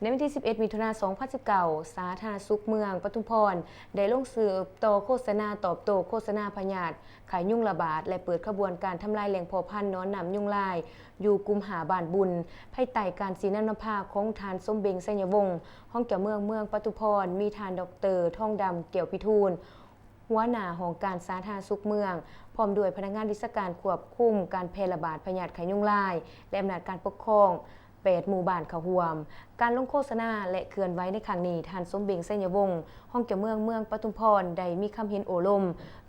ໃນວັນທີສິບເອັດ ມິຖຸນາ ສອງພັນສິບເກົ້າ ສາທາລະນະສຸກເມືອງປະທຸມພອນ ໄດ້ລົງສືບຕໍ່ໂຄສະນາຕອບໂຕ້ໂຄສະນາພະຍາດໄຂ້ຍຸງລະບາດ ແລະ ເປີດຂະບວນການທຳລາຍແຫຼ່ງເພາະພັນໜອນນ້ຳຍຸງລາຍ ຢູ່ກຸ່ມຫ້າບ້ານບຸນ ພາຍໃຕ້ການຊີ້ນຳນຳພາຂອງທ່ານ ສົມເບັງ ໄຊຍະວົງ ຮອງເຈົ້າເມືອງເມືອງປະທຸມພອນ, ມີທ່ານ ດອກເຕີ ທອງດຳ ແກ້ວພິທູນ ຫົວໜ້າຫ້ອງການສາທາລະນະສຸກເມືອງ ພ້ອມດ້ວຍພະນັກງານວິຊາການຄວບຄຸມການແຜ່ລະບາດພະຍາດໄຂ້ຍຸງລາຍ ແລະ ອຳນາດການປົກຄອງ ແປດ ໝູ່ບ້ານເຂົ້າຮ່ວມ. ການລົງໂຄສະນາ ແລະ ເຄື່ອນໄຫວໃນຄັ້ງນີ້, ທ່ານ ສົມເບັງ ໄຊຍະວົງ ຮອງເຈົ້າເມືອງເມືອງປະທຸມພອນ ໄດ້ມີຄຳເຫັນໂອ້ລົມ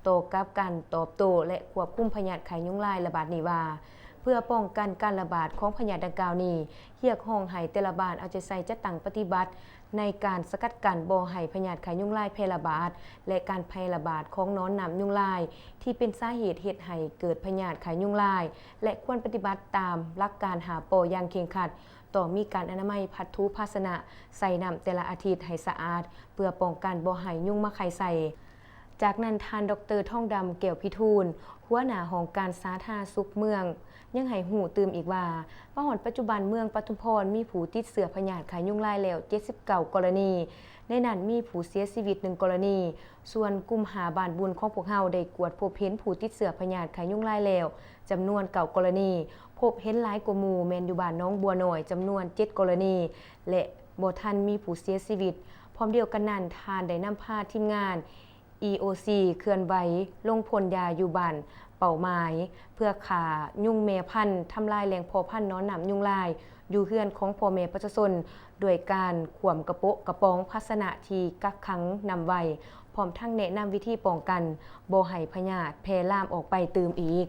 ຕໍ່ກັບການຕອບໂຕ້ ແລະ ຄວບຄຸມພະຍາດໄຂ້ຍຸງລາຍລະບາດນີ້ວ່າ, ເພື່ອປ້ອງກັນການລະບາດຂອງພະຍາດດັ່ງກ່າວນີ້, ຮຽກຮ້ອງໃຫ້ແຕ່ລະບ້ານເອົາໃຈໃສ່ຈັດຕັ້ງປະຕິບັດ ໃນການສະກັດກັ້ນບໍ່ໃຫ້ພະຍາດໄຂ້ຍຸງລາຍແຜ່ລະບາດ ແລະ ການແຜ່ລະບາດຂອງໜອນນ້ຳຍຸງລາຍ ທີ່ເປັນສາເຫດເຮັດໃຫ້ເກີດພະຍາດໄຂ້ຍຸງລາຍ ແລະ ຄວນປະຕິບັດຕາມຫຼັກການຫ້າ ປ ຢ່າງເຄັ່ງຄັດ, ຕ້ອງມີການອະນາໄມວັດຖຸພາຊະນະໃສ່ນ້ຳແຕ່ລະອາທິດໃຫ້ສະອາດ ເພື່ອປ້ອງກັນບໍ່ໃຫ້ຍຸງມາໄຂ່ໃສ່. ຈາກນັ້ນ, ທ່ານ ດອກເຕີ ທອງດຳ ແກ້ວພິທູນ ຫົວໜ້າຫ້ອງການສາທາລະນະສຸກເມືອງ ຍັງໃຫ້ຮູ້ຕື່ມອີກວ່າ, ມາຮອດປັດຈຸບັນເມືອງປະທຸມພອນມີຜູ້ຕິດເຊື້ອພະຍາດໄຂ້ຍຸງລາຍແລ້ວ ເຈັດສິບເກົ້າ ກໍລະນີ, ໃນນັ້ນມີຜູ້ເສຍຊີວິດ ໜຶ່ງ ກໍລະນີ, ສ່ວນກຸ່ມຫ້າບ້ານບຸນຂອງພວກເຮົາໄດ້ກວດພົບເຫັນຜູ້ຕິດເຊື້ອພະຍາດໄຂ້ຍຸງລາຍແລ້ວ ຈຳນວນ ເກົ້າ ກໍລະນີ, ພົບເຫັນຫຼາຍກວ່າໝູ່ແມ່ນຢູ່ບ້ານໜອງບົວນ້ອຍ ຈຳນວນ ເຈັດ ກໍລະນີ ແລະ ບໍ່ທັນມີຜູ້ເສຍຊີວິດ. ພ້ອມດຽວກັນນັ້ນ, ທ່ານໄດ້ນຳພາທີມງານ ອີ ໂອ ຊີ ເຄື່ອນໄຫວລົງພົ່ນຢາຢູ່ບ້ານເປົ້າໝາຍ ເພື່ອຂ້າຍຸງແມ່ພັນ, ທຳລາຍແຫຼ່ງເພາະພັນໜອນນ້ຳຍຸງລາຍ ຢູ່ເຮືອນຂອງພໍ່ແມ່ປະຊາຊົນ ດ້ວຍການຂວ້ຳກະໂປະກະປ໋ອງພາຊະນະທີ່ກັກຂັງນ້ຳໄວ້, ພ້ອມທັງແນະນຳວິທີປ້ອງກັນບໍ່ໃຫ້ພະຍາດແຜ່ລາມອອກໄປຕື່ມອີກ.